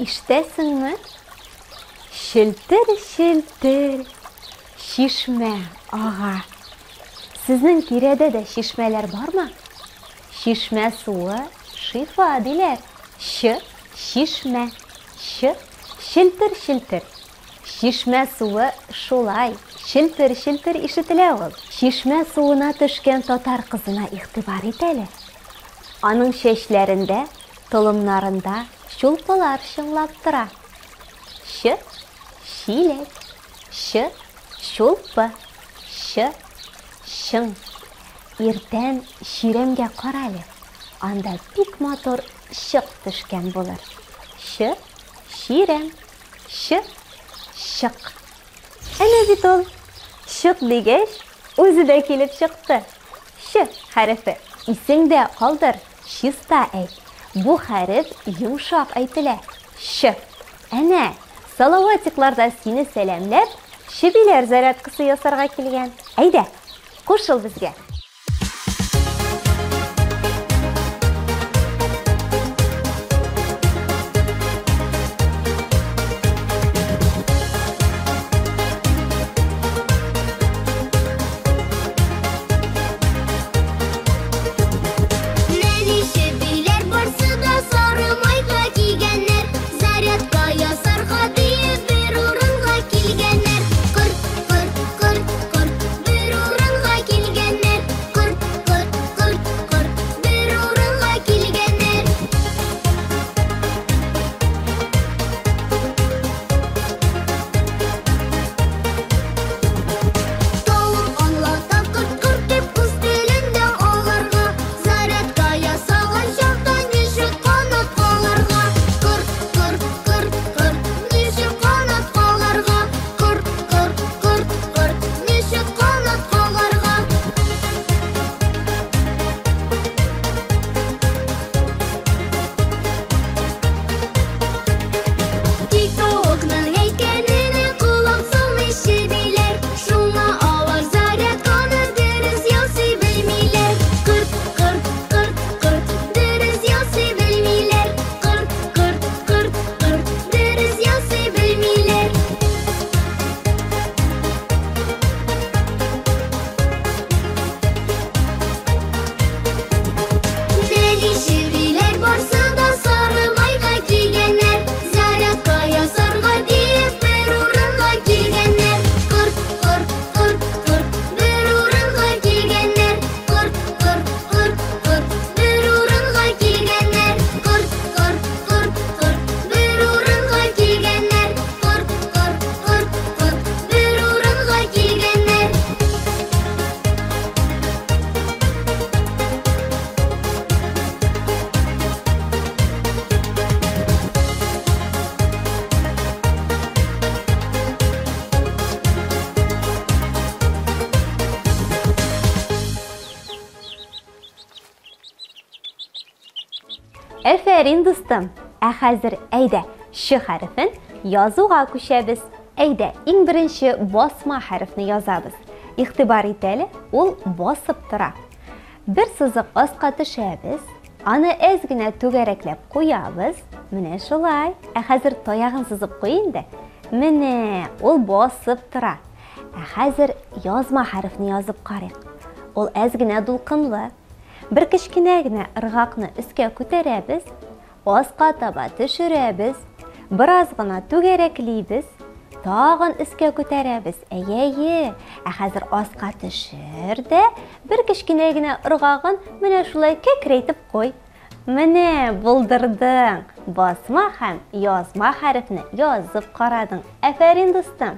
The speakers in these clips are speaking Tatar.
Ишетәсеңме? Челтер-челтер чишмә ага. Сезнең тирәдә дә чишмәләр бармы? Чишмә суы шифа диләр. Ч, чишмә, ч, челтер-челтер. Чишмә суы шулай, челтер-челтер ишетелә ул. Чишмә суына төшкән татар кызына игътибар ит әле. Аның чәчләрендә, толымнарында чулпылар чыңлап тора. Ч, чиләк, ч, чулпы, ч, чың. Иртән чирәмгә карале, анда бик матур чык төшкән булыр. Ч, чирәм, ч, чык. Әнә бит ул, чык дигәч, үзе дә килеп чыкты. Ч хәрефе. Исеңдә калдыр, чиста әйт. Бу хәреф йомшак әйтелә. Ч. Әнә, Салаватиклар да сине сәламләп, чебиләр зарядкасы ясарга килгән. Әйдә, кушыл безгә. Нәни чебиләр барсы да сары майка кигәннәр. Зарядка ясарга диеп бер урынга килгәннәр. Кырт, кырт, кырт, кырт, бер урынга килгәннәр. Кырт, кырт, кырт, кырт, бер урынга килгәннәр. Тавык аңлата кырт-кырт дип үз телендә аларга. Зарядка ясаган чакта ничек канат каларга? Кырт, кырт, кырт, кырт, ничек канат каларга? Кырт, кырт, кырт, кырт, ничек канат каларга? Тик тавыкның әйткәненә колак салмый чебиләр. Шуңа алар зарядканы дөрес ясый белмиләр. Кырт, кырт, кырт, кырт, дөрес ясый белмиләр. Кырт, кырт, кырт, кырт, дөрес ясый белмиләр. Нәни чебиләр барсы да сары майка кигәннәр. Зарядка ясарга диеп бер урынга килгәннәр. Кырт, кырт, кырт, кырт, бер урынга килгәннәр. Кырт, кырт, кырт, кырт, бер урынга килгәннәр. Кырт, кырт, кырт, кырт, бер урынга килгәннәр. Кырт, кырт, кырт, кырт, бер урынга килгәннәр. Әфәрин, дустым! Ә хәзер әйдә, Ч хәрефен язуга күчәбез. Әйдә, иң беренче басма хәрефне язабыз. Игътибар ит әле, ул басып тора. Бер сызык аска төшәбез, аны әз генә түгәрәкләп куябыз. Менә шулай. Ә хәзер таягын сызып куй инде. Менә, ул басып тора. Ә хәзер язма хәрефне язып карыйк. Ул әз генә дулкынлы. Бер кечкенә генә ыргакны өскә күтәрәбез, аска таба төшерәбез, бераз гына түгәрәклибез, тагын өскә күтәрәбез. Әйе-әйе. Ә хәзер аска төшер дә, бер кечкенә генә ыргагын менә шулай кәкрәйтеп куй. Менә булдырдың. Басма һәм язма хәрефне язып карадың. Әфәрин, дустым.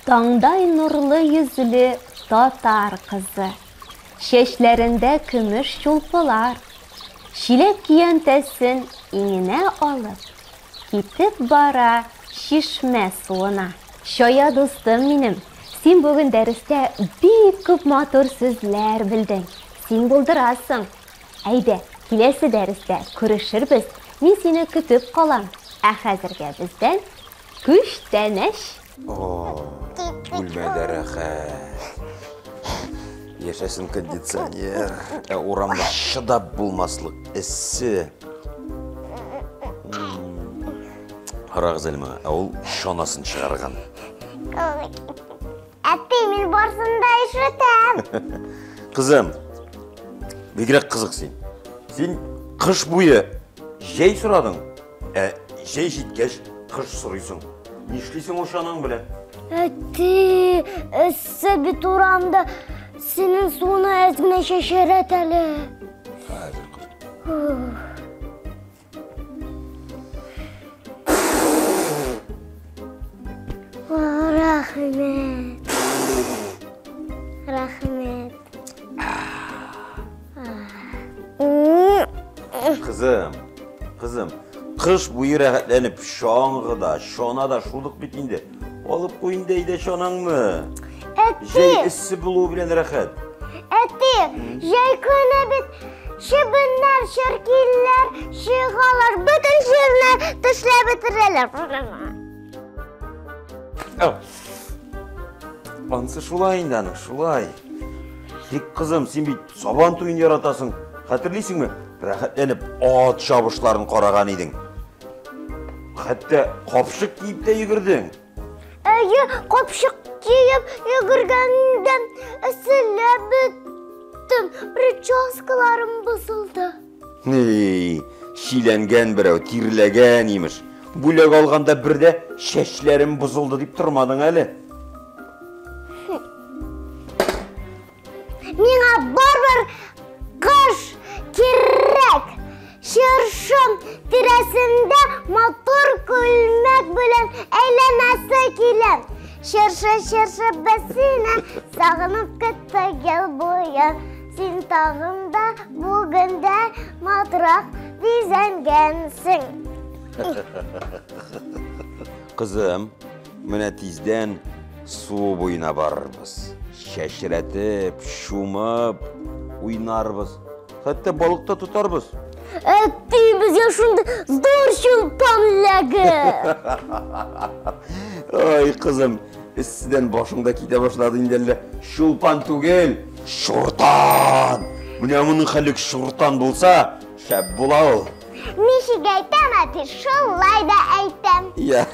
Таңдай нурлы йөзле татар кызы. Чәчләрендә көмеш чулпылар. Чиләк көянтәсен иңенә алып, китеп бара чишмә суына. Чая дустым минем, син бүген дәрестә бик күп матур сүзләр белдең. Син булдырасың. Әйдә, киләсе дәрестә күрешербез. Мин сине көтеп калам. Ә хәзергә бездән күчтәнәч. О, бүлмәдә рәхәт. Яшәсен кондиционер. Ә урамда чыдап булмаслык эссе. Карагыз әле моңа, ә ул чанасын чыгарган. Әти, мин барсын да ишетәм. Кызым, бигрәк кызык син. Син кыш буе җәй сорадың, ә җәй җиткәч кыш сорыйсың. Нишлисең ул чанаң белән? Әти, эссе бит урамда. Синең суны әз генә чәчрәт әле. Хәзер, кызым. Рәхмәт. Рәхмәт. Кызым, кызым, кыш буе рәхәтләнеп чаңгыда, чанада шудык бит инде. Алып куй инде әйдә чанаңны. Әти, Җәй эссе булуы белән рәхәт. әти, җәй көне бит чебеннәр, черкиләр чыгалар, бөтен җирне тешләп бетерәләр. Ау. Ансы шулай инде аның, шулай. Тик кызым, син бит сабан туен яратасың. Хәтерлисеңме? Рәхәтләнеп ат чабышларын караган идең. Хәтта капчык киеп тә йөгердең. Әйе, капчык киеп йөгергәндә эсселәп беттем. Прическаларым бозылды. Эй, чиләнгән берәү, тирләгән имеш. Бүләк алганда бер дә чәчләрем бозылды дип тормадың әле. Миңа барыбер кыш кирәк. Чыршым тирәсендә матур күлмәк белән әйләнәсе килә. Чыршы, чыршы, без сине сагынып көттек ел буе. Син тагын да бүген дә матуррак бизәнгәнсең. Кызым, менә тиздән су буена барырбыз. Чәчрәтеп, чумып уйнарбыз. Хәтта балык та тотарбыз. Әти, безгә шундый зур чулпан эләгер. Ай, кызым, эсседән башың да китә башлады инде әллә. Чулпан түгел, шуртан. Менә моның хәле шуртан булса, шәп була ул. Ничек әйтәм, әти, шулай да әйтәм. Я.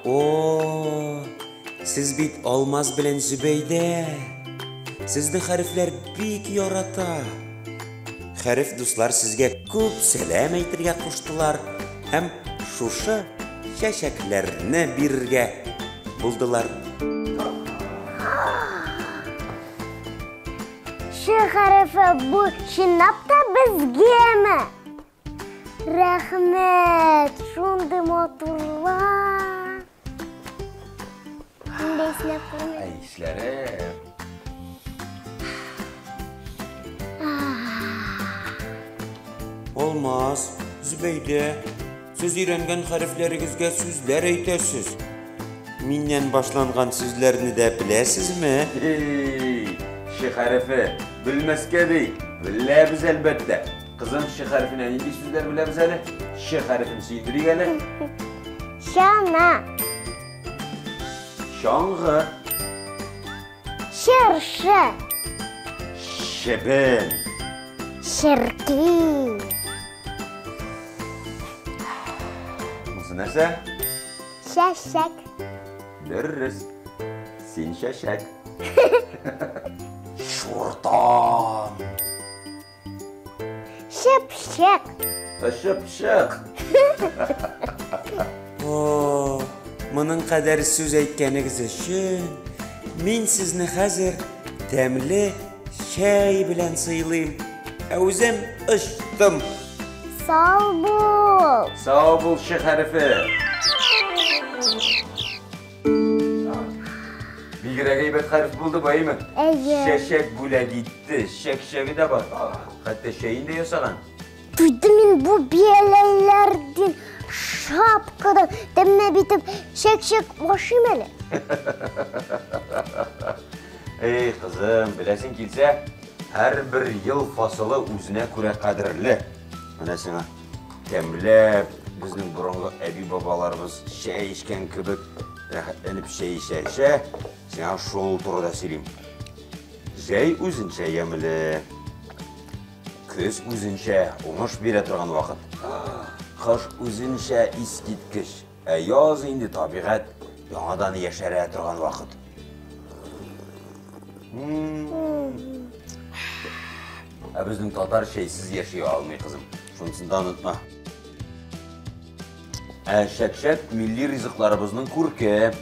О, сез бит Алмаз белән Зөбәйдә. Сезне хәрефләр бик ярата. Хәреф дуслар сезгә күп сәлам әйтергә куштылар һәм шушы чәчәкләрне бирергә булдылар. Ш хәрефе бу чынлап та безгәме? Рәхмәт, шундый матурлар. Мин дә иснәп күрмәдем. Ай, исләре. Алмаз, Зөбәйдә, сез өйрәнгән хәрефләрегезгә сүзләр әйтәсез. Миннән башланган сүзләрне дә беләсезме? Эй, Ш хәрефе, белмәскә ди. Беләбез әлбәттә. Кызым, Ш хәрефенә нинди сүзләр беләбез әле? Ш хәрефен сөендерик әле. Чана, Чаңгы, чыршы, чебен, черки, Монысы нәрсә? чәчәк, Дөрес. Син чәчәк. Шуртан. чыпчык, Чыпчык. О, моның кадәр сүз әйткәнегез өчен мин сезне хәзер тәмле чәй белән сыйлыйм. Ә үзем очтым. Сау бул. Сау бул, Ш хәрефе. Бигрәк әйбәт хәреф булды бу, әйме? Әйе. Чәчәк бүләк итте, чәкчәге дә бар. Хәтта чәен дә ясаган. Туйдым мин бу бияләйләрдән, шапкадан, тәмләп итеп чәкчәк ашыйм әле. Эй, кызым, беләсең килсә, һәрбер ел фасылы үзенә күрә кадерле. Менә сиңа тәмләп, безнең борынгы әби-бабаларыбыз чәй эчкән кебек, рәхәтләнеп чәй эчә-эчә, сиңа шул турыда сөйлим. Җәй үзенчә ямьле. Көз үзенчә уңыш бирә торган вакыт. Кыш үзенчә искиткеч. Ә яз инде табигать яңадан яшәрә торган вакыт. Ә безнең татар чәйсез яши алмый, кызым. Шунысын да онытма. Ә чәкчәк милли ризыкларыбызның күрке.